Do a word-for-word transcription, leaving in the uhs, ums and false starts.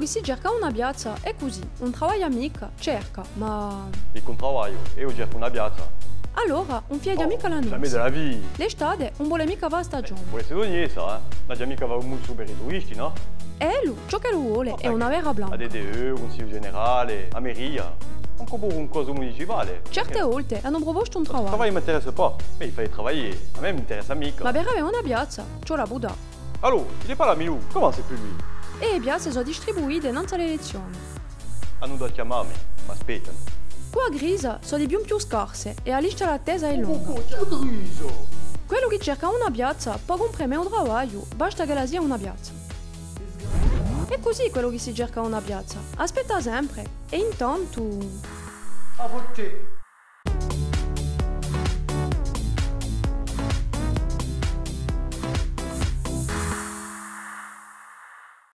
Si cerca una piazza, è cusì, ùn travaglia micca, cerca, ma... È chì ùn travagliu, eiu cercu una piazza. Allora, ùn fighja micca l'annunzi. Jamais de la vie. L'estate ùn vole micca fà a stagione. Pò esse d'ogni essa, eh. Ùn aghju micca à fà u musu per i turisti, nò? È ellu, ciò ch'ellu vole hè una vera blanca. A D D E, u Cunsigliu Generale, a meria, ancu puru un cosu municipale. Certe volte anu prupostu un travagliu. Travail m'intéresse pas, mais il fallait travailler. À mè m'intéresse micca. Ma per avè una piazza, ci vole à vutà. Allô, il est pas là, Milou ? Comment c'est plus lui ? È e piazze sò distribuite nanzu à l'elezzione. Anu da chjamà mi, m'aspettanu. Quì à Grisa sò di più in più scarse è a lista d'attesa hè longa. Quellu chì cerca una piazza pò cumprà u travagliu, basta ch'ella sia una piazza. È cusì quellu chì si cerca una piazza aspetta sempre, è intantu... À voter.